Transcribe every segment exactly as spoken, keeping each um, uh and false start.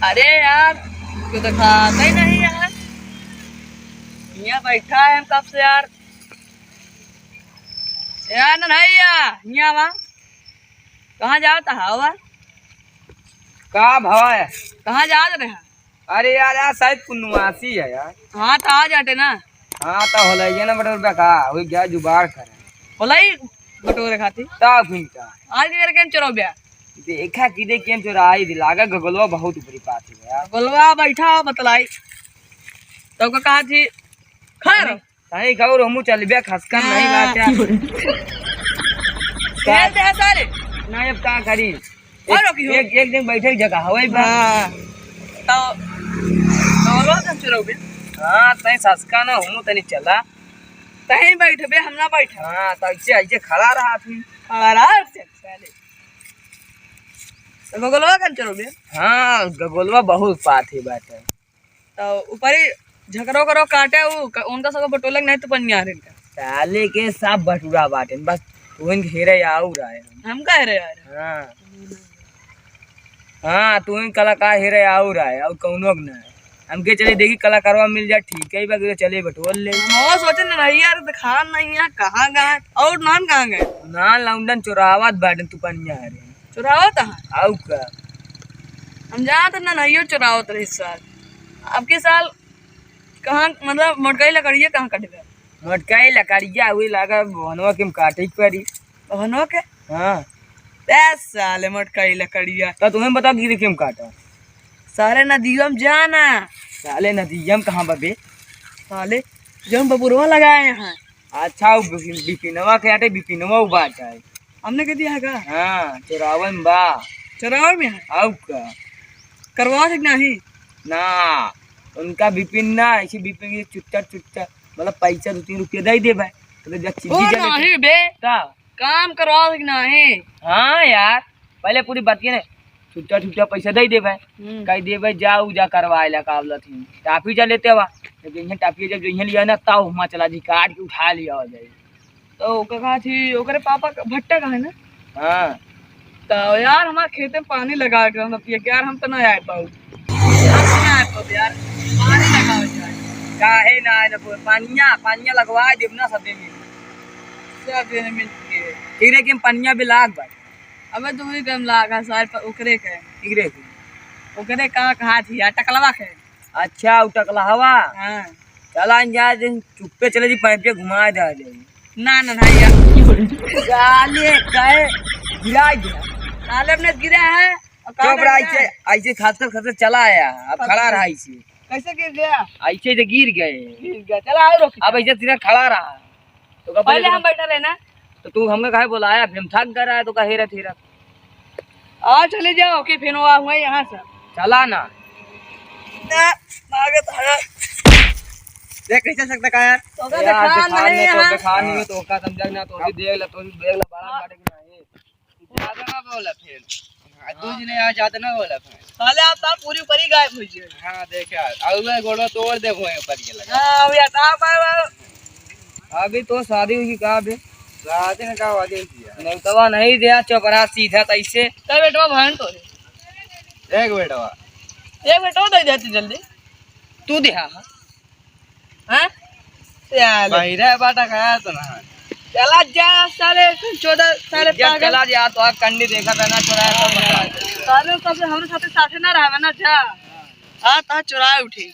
अरे यार, तू तो खाता ही नहीं यार। यहाँ बैठा है हम कब से यार। यार नन्हैया, यहाँ वा। कहाँ जात हवा? का भवा है? कहाँ जात रहे? अरे यार, यार शायद पुनवासी है यार। हाँ, तो आ जाते ना। हाँ, तो होलैया ना बटोर बे का, वही गया जुगाड़ करे। होलई बटोरे खातिर। तब फिर का? आज के करके चलो बे। देखा कि दे केम चोराई दे, लागा गगलवा बहुत ऊपरी पात है यार। गगलवा बैठा हो बतलाई। तो का कहा थी? खैर। नहीं, नहीं, कहो, हमू चल बे, खसकन नहीं हाँ। बात है। खेल दे सारे। नहीं, अब का करी? और एक, रोकी हो। एक, एक दिन बैठे जगह हवाई बा। हाँ। तो, तो रोज हम चुराओ बे। हाँ, तई ससका ना, हमू तनी चला। तहीं बैठ बे, हम ना बैठ। हाँ, तो ऐसे, ऐसे खड़ा रहा फिर। खड़ा रहा, चल, चले। तो गगलवा कन चलो बे। हाँ, गगलवा बहुत पात है बात है। तो ऊपरी झकरो करो काटे, उ क-, उनका सबको बटोलक नहीं तो पनिया रहे इनका। साले के सब बटुरा बाटेन, बस तुहन घेरे आउर आए हम। हम कह रहे यार। हाँ। हाँ, तुहन कलाकार हेरे आउर आए, और कौनो के ना है। हमके चले देखी कलाकारवा मिल जाए, ठीक है, बाकी तो चले बटोल ले। हम सोचे ना रही यार, दिखा नहीं है, कहाँ गए? और नान कहाँ गए? नान लौंडन चोरावत बाटेन, तू पनिया रे। चोरावत है? आउ का? हम जानत ना, नहीं चोरावत रही साल। अब के साल कहाँ, मतलब, मोटकाई लकड़िया कहाँ कटबे? मोटकाई लकड़िया हुई लागा, बहनवा के हम काटे के पड़ी। बहनवा के? हाँ। दस साल मोटकाई लकड़िया। तो तुम्हें बता गिरे के हम काटा। साले नदिया में जाना। साले नदिया में कहाँ बा बे? साले, जो हम बबुरवा लगाए हैं। अच्छा, वो बिपिन-, बिपिनवा के आटे, बिपिनवा वो बात है। हमने कह दिया है का? हाँ, चोरावन बा। चोरावन में है? आउ का? करवा दे नहीं? ना, उनका बिपिन ना, ऐसे बिपिन के चुट्टा चुट्टा, मतलब पैसा दो तीन रुपया दे दे भाई। तो जब चिट्ठी ओ चले नहीं बे, का? काम करवा दे नहीं? हाँ यार, पहले पूरी बात ये ना, छुट्टा छुट्टा पैसा दे दे भाई। हम्म। कह दे भाई, जा उ जा करवाए ला कावला थी। टाफी जा लेते हुआ, जब जइहे टाफी जब जइहे लिया ना, तब हुआ चला जी काट के उठा लिया हो जाए। तो ओकर कहा थी, ओकरे पापा का भट्टा का है ना? हाँ। तो यार, हमारे खेते में पानी लगा के हम पिए के यार, हम तो ना आए पाऊ। हम तो ना आए पाऊ यार, पानी लगाओ यार। काहे ना आए पाऊ? पानिया, पानिया लगवा देब ना, सबे मिल। सबे मिल के। फिर एक पानिया भी लाग भाई। अबे तू ही कम लाग है सार पर ओकरे के। फिर एक। ओकरे का कहा थी यार, टकलवा के। अच्छा, उ टकलहवा? हाँ। चला जा, दिन चुप्पे चले जी, पाइप के घुमा दे आ जाए। ना, ना, ना, यार। साले, काहे गिरा गया? साले अपने गिरा है, और का चुप रहा, करेगा? ऐसे, ऐसे खसखस, खसखस चला आया, अब खसखस। खड़ा रहा ऐसे। कैसे गिर गया? ऐसे तो गिर गए। गिर गया, चला, आओ, रोक। अब ऐसे सीधा खड़ा रहा। तो का पहले पहले हम बैठा रहे ना। तो तू हमका काहे बोलाया? फिर हम थक गए रहा है, तो काहे रहे थे रहा? आ, चले जाओ, कि फिर वो आऊंगा यहाँ से। चला ना। ना, भागत है। देख, कैसे सकता का यार? तो का यार, देखा दिखा नहीं नहीं, तो यहाँ। दिखा नहीं, तो का समझा ना, तो भी देख ले, तो भी देख ले, बड़ा हाँ। काटे के नहीं। ज्यादा ना बोला फिर। हाँ, तू जी ने यार ज्यादा ना बोला फिर। साले आप साहब पूरी ऊपर ही गायब हो गए। हाँ, देख यार, अब मैं गोड़वा तोड़ दे हुए ऊपर के लगा। हाँ, अब यार, आप, आप, आप। अभी तो शादी हुई का बे? शादी ने का वादी किया? नेवतवा नहीं दिया, चुप रहा सीधा तैसे। तब बेटवा भान तो है। एक बेटवा। एक बेटवा दे देती जल्दी। तू दिहा, हाँ? हाँ? साले। बहिरा बाटा खाया तो ना। चला जा साले, चौदह साले इज्जत पागल। चला जा, तो आग कंडी देखा था ना, चुराया तो बता। साले, साले, हमरे साथे, साथे ना रहबे ना, जा। हाँ, तो चुराए उठी।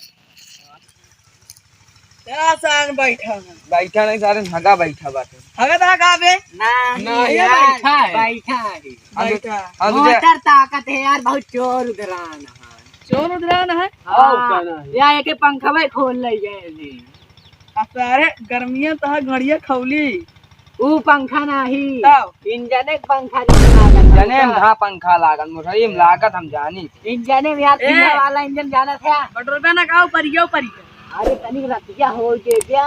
क्या सान बैठा है? बैठा नहीं, सारे हगा बैठा बाटे। हगा तो हगा बे? नहीं नहीं, ये यार, बैठा है। बैठा है। हम तो, बैठा। हम तो मोटर ताकत है यार, बहुत चोर उधरान है। चोर उधरान है? हाँ, हाँ, का ना है? या एक पंखा भाई खोल ले गए जी। अब सारे गर्मियां तो है, घड़िया खौली। ऊ पंखा नाही। तब? इंजने के पंखा जैसे लागत है। इंजने में ऊपर। हाँ पंखा लागत, मोटरी में लागत हम जानी। इंजने में यार ए! पीछे वाला इंजन जाना था। पेट्रोल पे ना खाओ, परियो, परियो। अरे तनिक रतिया हो जे क्या?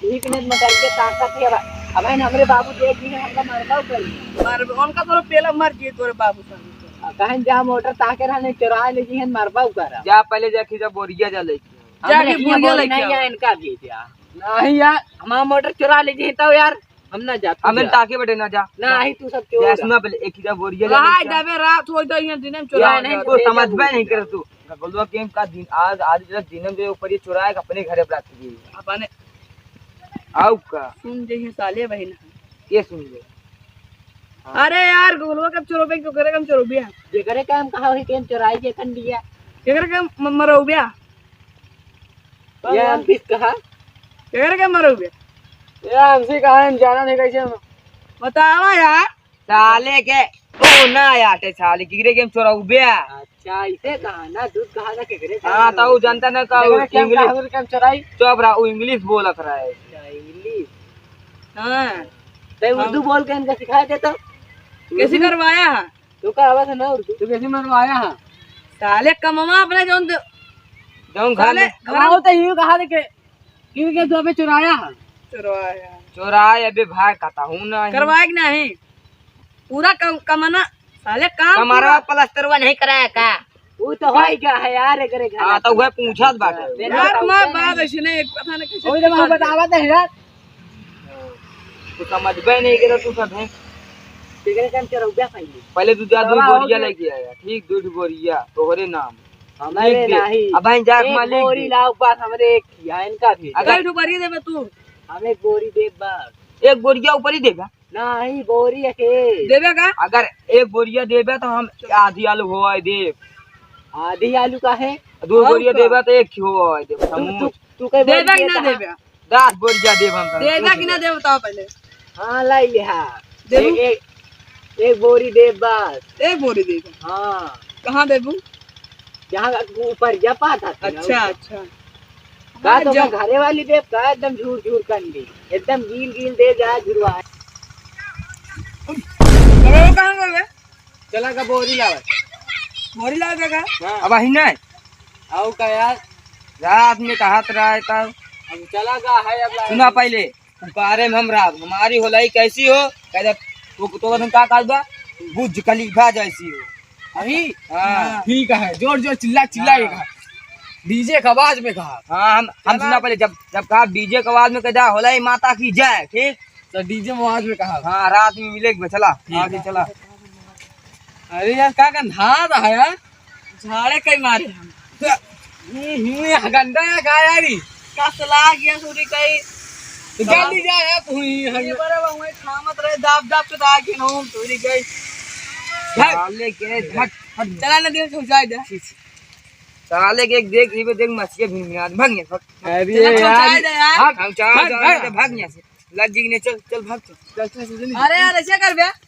ठीक ने मोटर के ताकत है। अब, अब हमरे बाबू देख लिए, हमका मरबा करी। मर, उनका तोरो पेला मर जिए तोरे बाबू साहब। आ, कहें जा मोटर ताके रहने चुरा ले जी, मरबा करा। जा पहले जा खींचा बोरिया जा लेके। जाके हमरे बोरिया बोरी लेके नहीं आओ। है, इनका भी जा। नहीं यार, हमारा मोटर चुरा ले जी तो यार। हम ना जाते हमें जा। ताके बटे ना जा। नहीं, तू सब चोर जा, है। सुना पहले, एक ही जा बोरिया जा कहाँ लेके आ। जाबे, रात हो जाए, यहाँ दिन में चुरा यार, ले। नहीं, तू समझ में नहीं कर तू। गगलवा के हम का दिन, आज, आज जरा दिनम रे ऊपर ये चोराए के अपने घरे बरात गई। अपने आउ का? सुन जे ही साले बहिन। के सुन ले? हाँ। अरे यार, गगलवा के हम चोरबे, केकरे के हम चोरबिया? जेकरे के हम कहा वही के हम चोराई के खन लिया। केकरे के हम म-, मरौबिया? ये हम किस कहा? केकरे के हम मरौबिया? ये हमसे कहा, हम जाना नहीं कैसे हम। बतावा यार। साले के, ओ ना आटे साले, केकरे के हम चोरौबिया? अच्छा, इसे कहा ना, दूध कहा ना, केकरे के हाँ, तो वो जानता ना का, केकरे के हम English। कहा, केकरे के हम चोराई? चुप रहा, वो English बोलत रहा है। अच्छा, English। हाँ। ते उर्दू हम बोल के इनका सिखाए दे तो। कैसे उर्दू? करवाया है? तू का आवाज है ना उर्दू? तू कैसे मरवाया है? साले कमवा अपने जौन दे-, जौन घर साले में घर में तो यूं कहा दे के, क्यों के तू अबे चुराया है? चुराया। चुराए अबे भाई, कहता हूँ ना। करवाए कि नहीं? पूरा कम-, कमाना, साले काम कमरवा पूरा। प्लस्तरवा नहीं कराया का? वो तो हो ही गया है यार, एकरे घर हाँ, तो वह पूछत बाटे। यार, तुम्हार बात ऐसे नहीं, पता नहीं कैसे ओए, तो मैं बतावा दे यार। तू समझबे नहीं करे, तू सब है। केकरे काम के रउबिया पहले? पहले तू जा, दू बोरिया लेके आया, ठीक, दू ठो बोरिया तोहरे नाम। हमारे लिख दे। नहीं। अब भाई जा, एक मालिक बोरी दे। लाओ, बस हमरे एक ही है, इनका भी। अगर एक ठो बोरी देबे तू। हम एक बोरी देब बस। एक बोरिया ऊपर ही देबे। नहीं, बोरी है के। देबे का? अगर एक बोरिया देबे तो हम आधी आलू होवाई देब। आधी आलू का है? दो और बोरिया का? देबे तो एक ही होवाई देब। तू, समूह। तू, तू कई देबे बोरी कि ना देता? देबे? दस बोरिया देब हम। देबे कि ना देबे बताओ पहले। हाँ, लाई ले हाँ। देबू? एक, एक, एक बोरी देब बस। एक बोरी देबे? हाँ। कहाँ देबू? जहाँ ऊपर जा पाता था ना, अच्छा, ऊपर। अच्छा। का हमारे तो जब घरे वाली देख का एकदम झूर झूर कर ली, एकदम गील गील दे जा झुरवा। अरे वो कहाँ गए बे? चला का बोरी लावे। बोरी लावे का? हाँ। अब अही नहीं। आओ का यार? रात में कहात रहा है तब। अब चला का है अब लावे। सुना पहले, पुकारे में हम रात, हमारी होलाई कैसी हो? कह दे, तो, तो तुम का कहबा? बुर्ज खलीफा जैसी हो। अभी? हाँ। ठीक है, जोर जोर चिल्ला चिल्ला के हाँ। कहा। डीजे के आवाज में कहा। हाँ, हम, हम चला। सुना पहले, जब, जब कहा डीजे के आवाज में कह जा, होलाई माता की जय, ठीक? तो डीजे में आवाज में कहा। हाँ, रात में मिले एक बार, चला, ठीक। आगे चला। अरे यार, का गंधा रहा यार? झाड़े कई मारे हम। हम्म, हम्म, गंदा है का यारी? कस लाग गया सूरी कई। तो जल्दी जा यार, तू ही ये हर बड़ा बाबू है, खामत रहे, दाब दाब के दाग के नहूं सूरी कई। भाग। साले के, हट, हट। चला ना, देख, जाए जा। साले के एक देख, ये देख, मछिया भिन भिन, भाग यहाँ, भाग। अरे चला, यार। जाए जा यार। भाग, हम चाहे भाग, जाए, भाग। भाग यहाँ से। लग जी ने, चल, चल, भाग, चल। चल, चल, चल, चल। अरे यार, ऐसे कर बे।